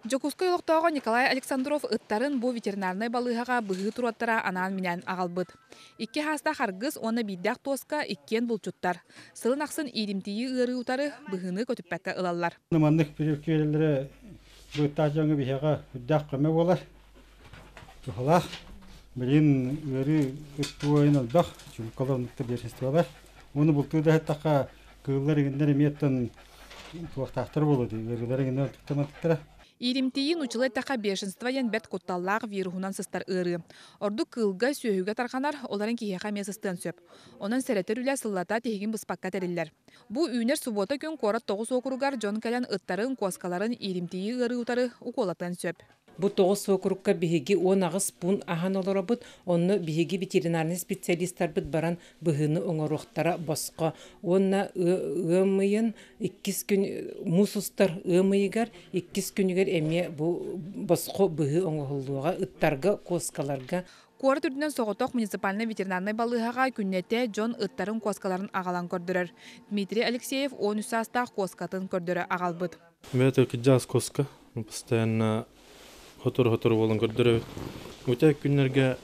Дьокуускай олохтооҕо Николай Александров ыттарын бу ветеринарнай балыыһаҕа быһыы туруоттара анаан-минээн аҕалбыт. Икки хаастаах аргыс уонна биирдээх туоска иккиэн булчуттар. Сылын ахсын ииримтийии ыарыы утары быһыыны көтүппэккэ ылаллар. Маннык прививкэлэрэ быыттаах дьоҥҥо биһиэхэ үрдээх көмө буолар. Туһалаах. Билигин ыарыы ыт буойун элбэх, чуҥкалар оннуктар биэрсистибалар. Уонна бултуу да иһиттэххэ кыыллар иҥиннэр эмиэ оттон туохтаахтар буолуо дии, ыарыылар иҥиннэр онтуктар. Ииримтийии нууччалыы эттэххэ бешенство диэн бэрт кутталлаах вируһунан сыстар ыарыы. Ордук кыылга, сүөһүгэ тарҕанар, ол эрэн киһиэхэ эмиэ сыстыан сөп. Онон сэрэтэр үлэ сыллата тиһигин быспакка тэриллэр. Бу үүнэр субуота күн куорат тоҕус уокуругар дьон кэлэн ыттарын, куоскаларын ииримтийии ыарыы утары укуолатыан сөп. Бу тоҕус уокурукка биһиги 18 пуун аһан олоробут, онно биһиги ветеринарнай специалистарбыт баран быһыыны оҥоруохтара босхо. Уонна ыам ыйын иккис күн муус устар ыам ыйыгар иккис күнүгэр эмиэ бу босхо быһыы оҥоһуллуоҕа ыттарга, куоскаларга. Куорат үрдүнэн соҕотох муниципальнай ветеринарнай балыыһаҕа күннэтэ дьон ыттарын, куоскаларын аҕалан көрдөрөр. Дмитрий Алексеев 13 саастаах куоскатын көрдөрө аҕалбыт. Это кыдьаас куоска постоянно хотору-хотору буолан көрдөрөбүт. Үтэ күннэргэ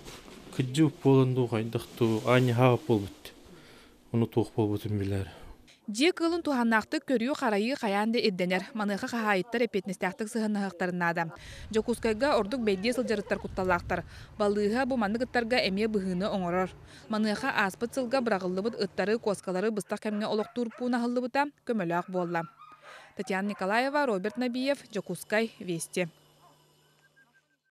кыдьыы буолан дуу хайдах дуу аанньа хаап буолбут. Ону туох буолбутун билэр. Дьиэ кыылын туһааннаахтык көрүү-харайыы хайаан да ирдэнэр. Маныаха хаһаайыттар эппиэтинэстээхтик сыһыаннаһыахтарын наада. Дьокуускайга ордук бэйдиэ сылдьар ыттар кутталлаахтар. Балыыһа бу маннык ыттарга эмиэ быһыыны оҥорор. Маныаха ааспыт сылга быраҕыллыбыт ыттары, куоскалары быстах кэмҥэ олохтуур пуун аһыллыбыта көмөлөөх буолла. Татьяна Николаева, Роберт Набиев, Дьокуускай, Вести.